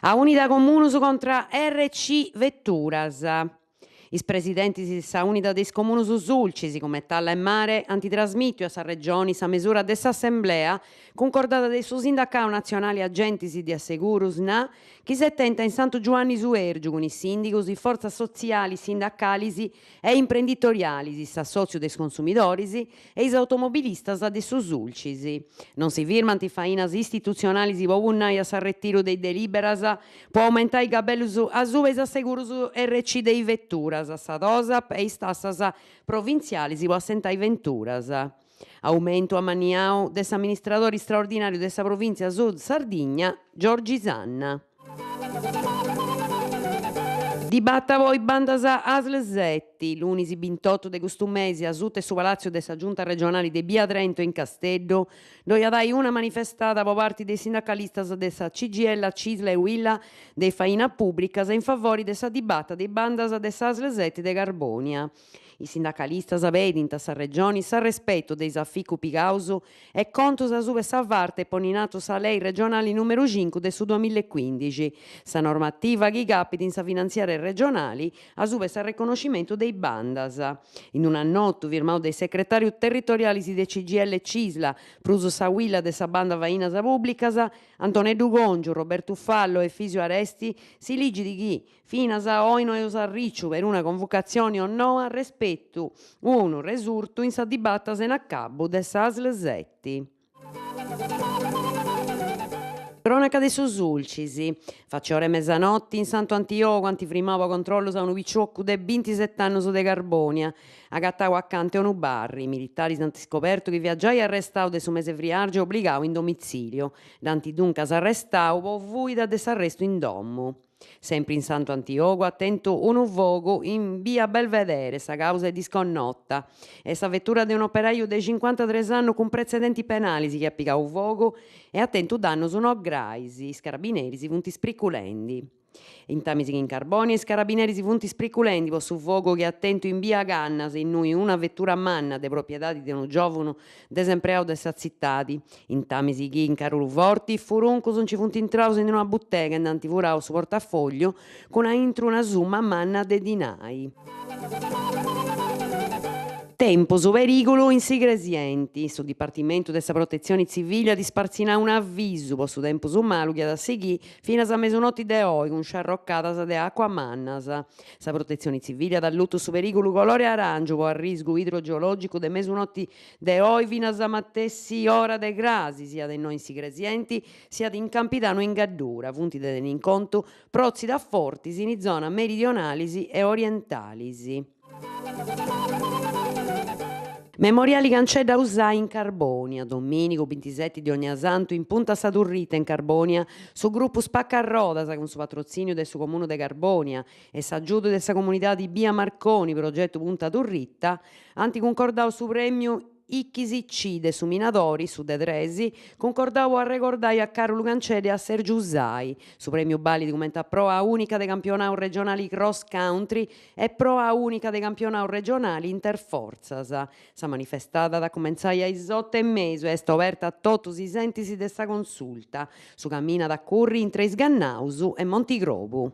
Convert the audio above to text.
Aunida Comunus contra RC Veturas. Is presidentis de s'Aunida de is Comunus Sulcis cun Metalla e Mare ant trasmìtiu a sa Regioni sa mesura de s'assemblea cuncordada de su Sindacau Natzionali Agentis de Asseguru Sna chi s'est tenta in Santu Giuanni Suèrgiu cun is sìndigus, is fortzas sotzialis, sindacalis e imprenditorialis, s'assòtziu de is consumidoris e is automobilistas de su Sulcis. Non si firmant is fainas istitutzionalis po punnai a s'arretiru de is delìberas po aumentai is gabellus asuba is assegurus RC de is veturas, sa Tosap e is tassas provintzialis po assentai venturas. Aumentu amanniau de s'amministradori straordinàriu de sa Provìntzia Sud Sardigna, Giorgi Sanna. Dibata po is bandas Asl seti, lunis bintotu de custu mesi asuta 'e su Palàtziu de sa Giunta Regionali de bia Trento in Casteddu, ddoi at ai una manifestada po parti de is sindacalistas de sa CGIL, Cisl e Uil de is fainas pùbricas in favori de sa dibata de is bandas de s'Asl seti de Carbònia. Is sindacalistas pedint a sa Regioni s'arrespetu de is aficu pigaus e contus asuba 'e sa farta 'e ponni in atu sa lei regionali nùmeru cincu de su duamilla e cuindixi, sa normativa chi capit in sa finantziaria regionali asuba 'e s'arreconnoscimentu de is bandas. In un'annotu firmau de is secretàrius territorialis de CGIL e Cisl, prus sa Uil de sa banda Fainas Pùblicas, Antoneddu Congiu, Robertu Fallo e Efisio Aresti, si ligit chi, Finas a oi no eus arriciu peruna convocatzioni o noa respetu unu resurtu in sa dibata sena acabu de s'Asl seti. Cronaca de su Sulcis. Faci ora 'e mesanoti in Santu Antiogu ant frimau po controllus a unu piciocu de bintiset'annus de Carbònia, agatau acanta 'e unu bar. Is militaris ant scobertu chi fiat giai arrestau de su mese 'e friàrgiu e obligau in domitzìliu. Dd'ant duncas arrestau po fuida de s'arrestu in domu. Sempri in Santu Antiogu at tentu unu fogu in bia Belvedere, sa causa est disconnota. Est sa vetura de un'operaju de cincuantatres annus cun pretzedentis penalis chi at pigau fogu e at tentu dannus no grais. Is carabineris funt spriculendi. Intamis chi in Carbònia is carabineris funt spriculendi po su fogu chi at tentu in bia Cannas, innui una vetura manna de propiedadi de unu giòvunu desempreau de sa tzitadi. Intamis chi in Caruluforti is furuncus nci funt intraus in una butega e nd'ant furau su portafògliu cun aintru una summa manna de dinai. Tempus perìgulu in s'Igresienti. Su Dipartimentu de sa Protetzioni Tzivili at ispartzinau un'avisu po su tempus malu chi at a sighì finas a mesunoti de oi cun sciarrocadas de àcua mannas. Sa Protetzioni Tzivili at allutu su perìgulu colore aràngiu po arrisgu idrogeològicu de mesunoti de oi finas a matessi ora de crasi, siat innoi in s'Igresienti, siat in Campidanu e in Gaddura, funt de tenni in contu protzidas fortis in is zonas meridionalis e orientalis. Memoriali Cancedda Usai in Carbònia, domìnigu bintiseti de Onniasantu in Punta Sa Turrita in Carbònia, su grupu Spacarrodas cun su patrotzìniu de su Comunu de Carbònia e s'agiudu de sa comunidadi Bia Marconi Progetu Punta Turrita, ant cuncordau su prèmiu XC de su minadori, su de tres, cuncordau po arregordai a Càrulu Cancedda e a Sergiu Usai. Su prèmiu balit cumenti a proa ùnica de campionau regionali cross country e proa ùnica de campionau regionali interfortzas. Sa manifestada at a cumentzai a is oto e mesu e est oberta a totus is entis de sa Consulta. Su caminu at a curri intre Is Gannaus e Montigrobu.